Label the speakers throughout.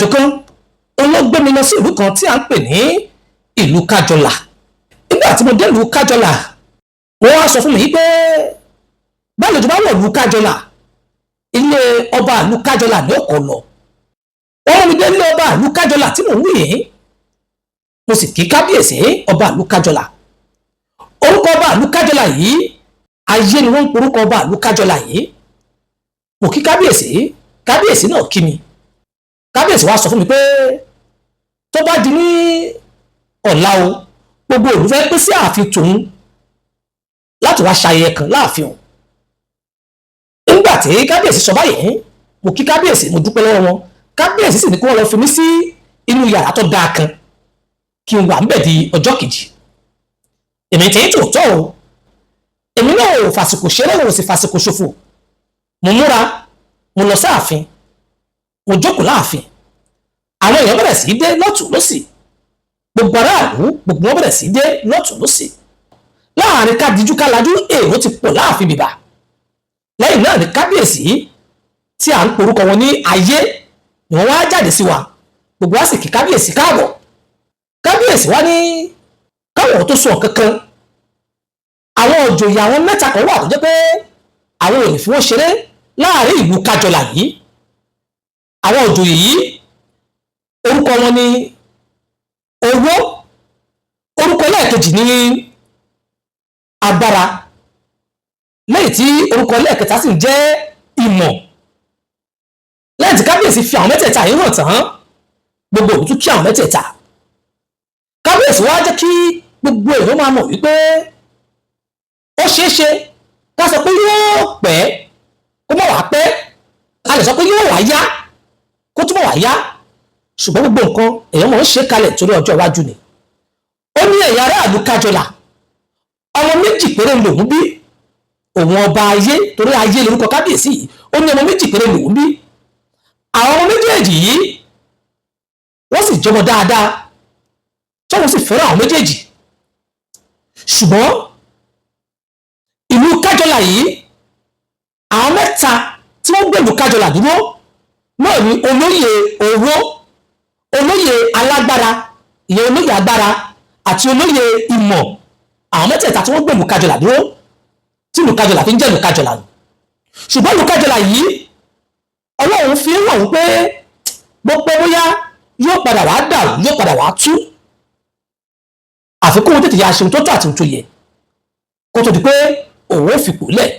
Speaker 1: Àjò kan òun ló gbé mi lọ sí ìlú kan tí à ń pè ní ìlú Kájọlà. Nígbà tí mo dé ìlú Kájọlà, wọ́n wá sọ fún mi pé báyìí tó bá wọ̀ ìlú Kájọlà, ilé ọba ìlú Kájọlà ní òkò lọ. Wọ́n mú mi dé ilé ọba ìlú Kájọlà tí mò ń wí yìí, mo sì kí kábíyèsí ọba ìlú Kájọlà. Orúkọ ọba ìlú Kájọlà yìí, Ayé ni wọ́n ń porúkọ ọba ìlú Kájọlà yìí. Mo kí kábíyèsí, kábíyèsí náà kí mi. Kábíyèsí wá sọ fún mi pé tó bá di ní ọ̀la o, gbogbo òlú fẹ́ pín sí ààfin tòun láti wá ṣayẹyẹ kan láàfin òun. Nígbà tí kábíyèsí sọ báyìí, mo kí kábíyèsí, mo dúpẹ́ lọ́wọ́ wọn. Kábíyèsí sì ní kí wọ́n lọ fi mí sí inú yàrá tó dáa kan kí n wà ń bẹ̀ di ọjọ́ kejì. Èmi tí ń tòótọ́ o, èmi náà ò fàsìkò ṣeré, ò sì fàsìkò ṣòfò. Mo múra, mo lọ sáàfin, mo jókòó láàfin. Àwọn èèyàn bẹ̀rẹ̀ sí í dé lọ́tùn lọ́sì. Gbogbo aráàlú, gbogbo wọn bẹ̀rẹ̀ sí í dé lọ́tùn lọ́sì. Láàrin kádìjú kálajú, èrò ti pọ̀ láàfin bìbà. Lẹ́yìn náà ni kábíyèsí tí à ń porúkọ wọn ní Ayé ni wọ́n wá jáde sí wa. Gbogbo wa sì kí kábíyèsí káàbọ̀. Kábíyèsí wá ní káwọn tó sọ kankan, àwọn òjòyè àwọn mẹ́ta kan wà tó jẹ́ pé àwọn ò lè fi wọ́n ṣeré láàrin ìlú Kájọlà yìí. Àwọn òjòyè yìí, orúkọ wọn ní Owó, orúkọ ẹlẹ́ẹ̀kejì ní Agbára, lẹ́yìn tí orúkọ ẹlẹ́ẹ̀kẹta sì ń jẹ́ Ìmọ̀. Lẹ́yìn tí kábíyèsí fi àwọn mẹ́tẹ̀ẹ̀ta yìí hàn tán, gbogbo òun tún kí àwọn mẹ́tẹ̀ẹ̀ta. Kábíyèsí wá jẹ́ kí gbogbo èrò máa mọ̀ wípé ó ṣeé ṣe ká sọ pé yóò pẹ́ kó má wàá pẹ́, a lè sọ pé yóò wá yá kó túbọ̀ wá yá, ṣùgbọ́n gbogbo nǹkan èèyàn máa ń ṣe kalẹ̀ torí ọjọ́ iwájú ni. Ó ní ẹ̀yà aráàlú Kájọlà, ọmọ méjì péré lòún bí, òun ọba Ayé, torí Ayé lórúkọ kábíyèsí yìí. Ó ní ọmọ méjì péré lòún bí. Àwọn ọmọ méjèèjì yìí, wọ́n sì jọmọ dáadáa, tóun sì fẹ́ràn àwọn méjèèjì. Ṣùgbọ́n ìlú Kájọlà yìí, àwọn mẹ́ta tí wọ́n gbèlú Kájọlà dúró náà ní olóyè Owó, olóyè Alágbára, ìyẹn olóyè Agbára, àti olóyè Ìmọ̀. Àwọn mẹ́tẹ̀ẹ̀ta tí wọ́n gbèlú Kájọlà dúró tí ìlú Kájọlà fi ń jẹ́ ìlú Kájọlà nù. Ṣùgbọ́n ìlú Kájọlà yìí, Ọlọ́run fi ń hàn wípé bó pẹ́ bóyá yóò padà wá dàrú, yóò padà wá tú. Àfikún tètè ya ṣe ohun tó tó àti ohun tó yẹ kó tó di pé òun ò fipò lẹ̀.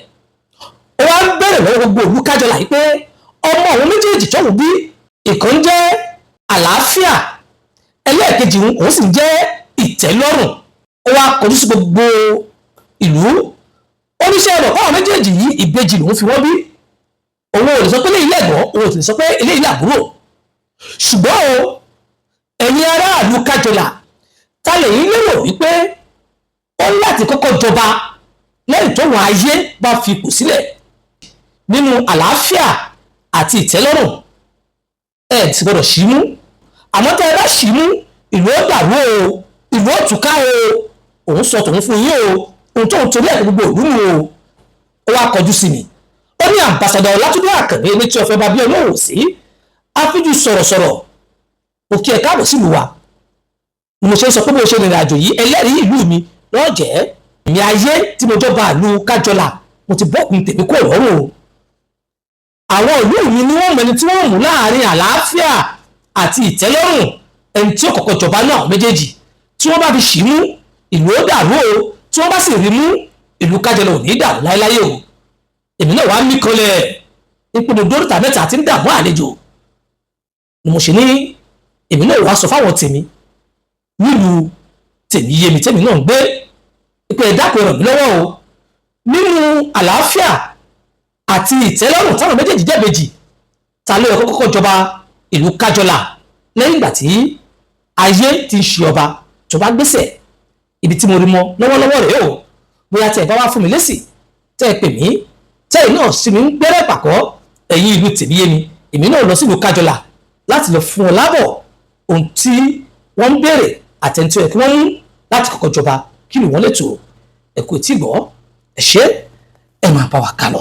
Speaker 1: Ó wá ń bẹ̀rẹ̀ lọ́wọ́ gbogbo ìlú Kájọlà yìí pé ọmọ òun méjèèjì tóun bí, ìkan jẹ́ Àlàáfíà, ẹlẹ́ẹ̀kejì òun sì ń jẹ́ Ìtẹ́lọ́rùn. Ó wá kọjú sí gbogbo ìlú, oníṣẹ́ rẹ̀ kọ́ àwọn méjèèjì yìí, ìbejì lòun fi wọ́n bí. Òun ò lè sọ pé eléyìí lẹ̀gbọ́n, òun ò sì lè sọ pé eléyìí làbúrò. Ṣùgbọ́n o, ẹ̀yin aráàlú Kájọlà, ta lè yín lérò wípé ó ní láti kọ́kọ́ jọba lẹ́yìn tóun Ayé bá fi ipò sílẹ̀ nínú Àlàáfíà àti Ìtẹ́lọ́rùn? Ẹ ti gbọ́dọ̀ ṣì mú, àmọ́ tẹ́ ẹ bá ṣì mú, ìlú ó dàrú o, ìlú ó túká o. Òun sọ tòun fún yín o, ohun tóun torí ẹ̀ gbogbo ìlú nù o. Ó wá kọjú sí mi, ó ní Ambassador Ọlátúndé Àkànbí ní tí ọ̀fẹ́ bá bí olóhùn sí àfíjù sọ̀rọ̀sọ̀rọ̀ òkè, ẹ̀ káàbọ̀ sílùú wa. Ni mo ṣe ń sọ pé mo ṣe ìrìn àjò yìí, ẹlẹ́rìí ìlú mi wọ́n jẹ́ èmi Ayé tí mo jọba ìlú Kájọlà. Mo ti bọ́kùn tèmi kúrò lọ́rùn o. Àwọn ìlú mi ni wọ́n mọ ẹni tí wọ́n mú láàrin Àlàáfíà àti Ìtẹ́lọ́rùn, ẹni tí ó kọ́kọ́ jọba náà méjèèjì. Tí wọ́n bá fi ṣì mú, ìlú ó dàrú o. Tí wọ́n bá sì rí mú, ìlú Kájọlà ò ní dàrú láéláé o. Èmi náà wàá mí kanlẹ̀ ìpinnu dóríta mẹ́ta tí ń dààmú àlejò ni mo ṣe ní èmi náà wàá sọ fáwọn tèmi nílùú tèmi yé mi, tèmi náà ń gbé ìpè, ẹ dákun, ràn mí lọ́wọ́ o. Nínú Àlàáfíà àti Ìtẹ́lọ́rùn táwọn méjèèjì jẹ́bejì, ta ló yẹ kó kọ́kọ́ jọba ìlú Kájọlà lẹ́yìn ìgbà tí Ayé ti ń ṣe ọba tó bá gbèsè? Ibi tí mo rí mọ lọ́wọ́lọ́wọ́ rèé o. Bóyá tẹ́ ẹ bá wá fún mi lésì, tẹ́ ẹ pè mí, tẹ́ ẹ náà sì mi ń gbẹ́rẹ́ pàkọ́, ẹ̀yin ìlú tèmi yé mi, èmi náà lọ sílùú Kájọlà láti lọ fún ọ lábọ̀ ohun tí wọ́n ń béèrè àtẹ̀ntì ẹ̀ kí wọ́n mú láti kọ́kọ́ jọba, kí ni wọ́n lè tó ẹ̀kú tí gbọ́. Ẹ ṣé, ẹ máa bá wa kà lọ.